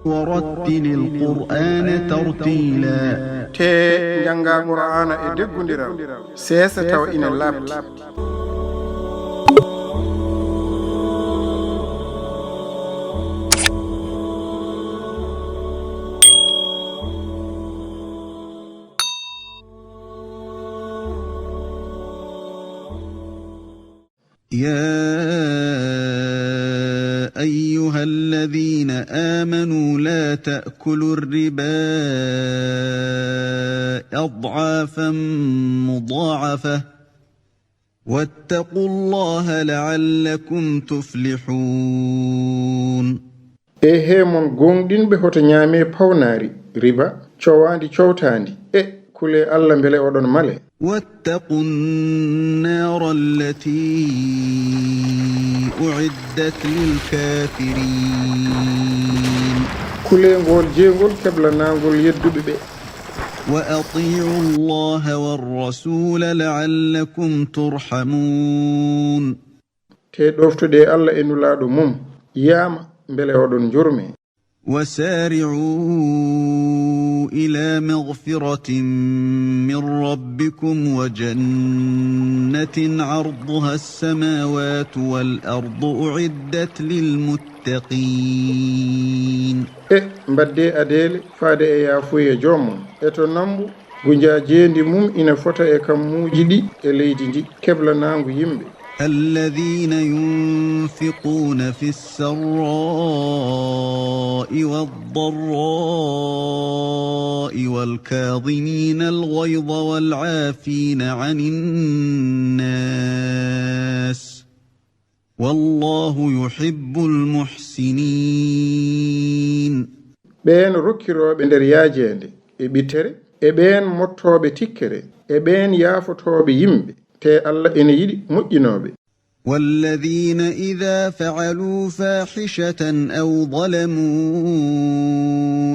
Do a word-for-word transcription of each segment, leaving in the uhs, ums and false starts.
ورتل القرآن ترتيلا. Tee njanngaa Qur'aana e deggundiral, seesa tawa ina laaɓti. يا أيها الذين آمنوا لا تأكلوا الربا أضعافا مضاعفة واتقوا الله لعلكم تفلحون. E he mon gooŋɗinɓe, hoto nyaamee pawnaari riba, cowaandi cowtaandi. E kulee Allah mbele oɗon male. واتقوا النار التي أعدت للكافرين. Kulee ngool jeygol keblanaangol yedduɓe ɓe. وأطيعوا الله والرسول لعلكم ترحمون. Tee ɗoftoɗee Allah e Nulaaɗo mum, yaama mbele oɗon njurmee. وسارعوا إلى مغفرة من ربكم وجنة عرضها السماوات والأرض أعدت للمتقين. E mbaɗdee adeele faade e yaafuya Joom mon, e to nammbu ngu njaajeendi mum ina fota e kammuuji ɗi e leydi ndi, keblanaangu yimɓe. الذين ينفقون في السراء والضراء والكاظمين الغيظ والعافين عن الناس والله يحب المحسنين. Ɓeen rokkirooɓe nder yaajeende e ɓittere, e ɓeen mottooɓe tikkere, e ɓeen yaafotooɓe yimɓe, tee Allah ina yiɗi moƴƴinooɓe. والذين إذا فعلوا فاحشة أو ظلموا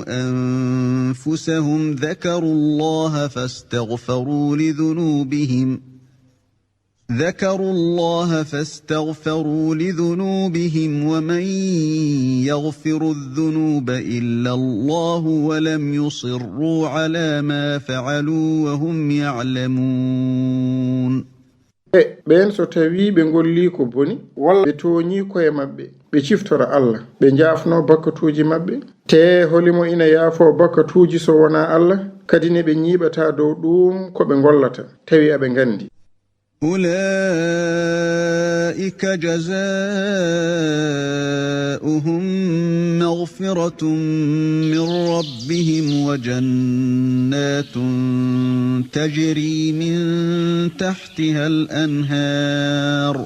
أنفسهم ذكروا الله فاستغفروا لذنوبهم ذكروا الله فاستغفروا لذنوبهم ومن يغفر الذنوب إلا الله ولم يصروا على ما فعلوا وهم يعلمون. E ɓeen, so tawii ɓe ngollii ko boni, walla ɓe tooñii koye maɓɓe, ɓe ciftora Allah, ɓe njaafnoo bakkatuuji maɓɓe. Tee holi mo ina yaafoo bakkatuuji so wonaa Allah, kadi ne ɓe ñiiɓataa dow ɗuum ko ɓe ngollata, tawi aɓe nganndi. أولئك جزاؤهم مغفرة من ربهم وجنات تجري من تحتها الأنهار،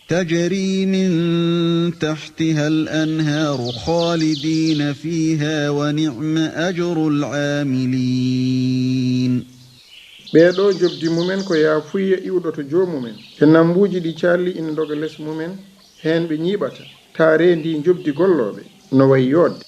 تجري من تحتها الأنهار خالدين فيها ونعم أجر العاملين. Ɓee ɗoo, njoɓdi mumen ko yaafuyya iwɗo to Joomumen, e nammbuuji ɗi calli ina ndoga les mumen, heen ɓe ñiiɓata. Taa ree ndii njoɓdi gollooɓe no wayi yooɗde.